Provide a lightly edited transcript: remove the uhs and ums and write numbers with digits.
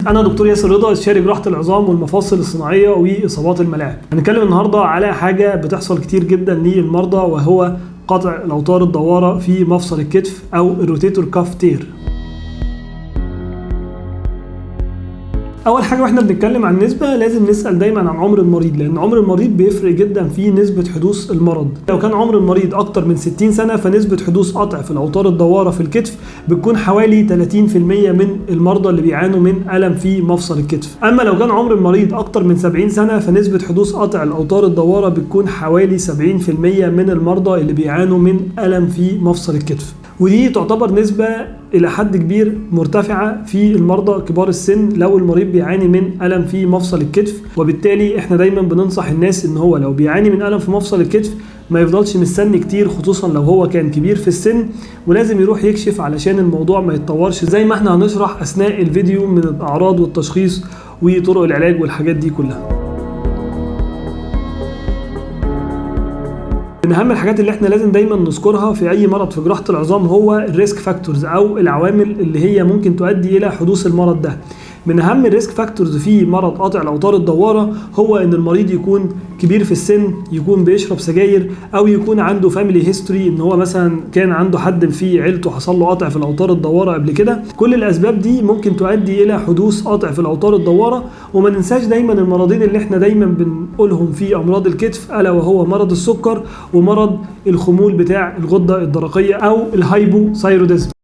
انا دكتور ياسر رضا، استشاري جراحه العظام والمفاصل الصناعية واصابات الملاعب. هنتكلم النهارده على حاجة بتحصل كتير جدا للمرضى، وهو قطع الاوتار الدواره في مفصل الكتف او ال rotator cuff tear. اول حاجة واحنا بنتكلم عن النسبة لازم نسال دايما عن عمر المريض، لان عمر المريض بيفرق جدا في نسبه حدوث المرض. لو كان عمر المريض اكتر من 60 سنة فنسبة حدوث قطع في الاوتار الدواره في الكتف بتكون حوالي 30% من المرضى اللي بيعانوا من الم في مفصل الكتف. اما لو كان عمر المريض اكتر من 70 سنة فنسبة حدوث قطع الاوتار الدواره بتكون حوالي 70% من المرضى اللي بيعانوا من الم في مفصل الكتف. ودي تعتبر نسبة إلى حد كبير مرتفعة في المرضى كبار السن لو المريض بيعاني من ألم في مفصل الكتف. وبالتالي احنا دايما بننصح الناس ان هو لو بيعاني من ألم في مفصل الكتف ما يفضلش مستني كتير، خصوصا لو هو كان كبير في السن، ولازم يروح يكشف علشان الموضوع ما يتطورش، زي ما احنا هنشرح أثناء الفيديو من الأعراض والتشخيص وطرق العلاج والحاجات دي كلها. من اهم الحاجات اللي احنا لازم دايما نذكرها في اي مرض في جراحه العظام هو ال risk factors او العوامل اللي هي ممكن تؤدي الى حدوث المرض ده. من اهم ال risk factors في مرض قطع الاوتار الدواره هو ان المريض يكون كبير في السن، يكون بيشرب سجاير، او يكون عنده family history ان هو مثلا كان عنده حد في عيلته حصل له قطع في الاوتار الدواره قبل كده. كل الاسباب دي ممكن تؤدي الى حدوث قطع في الاوتار الدواره. وما ننساش دايما المرضين اللي احنا دايما بنقولهم في امراض الكتف، الا وهو مرض السكر ومرض الخمول بتاع الغدة الدرقية او ال hypothyroidism.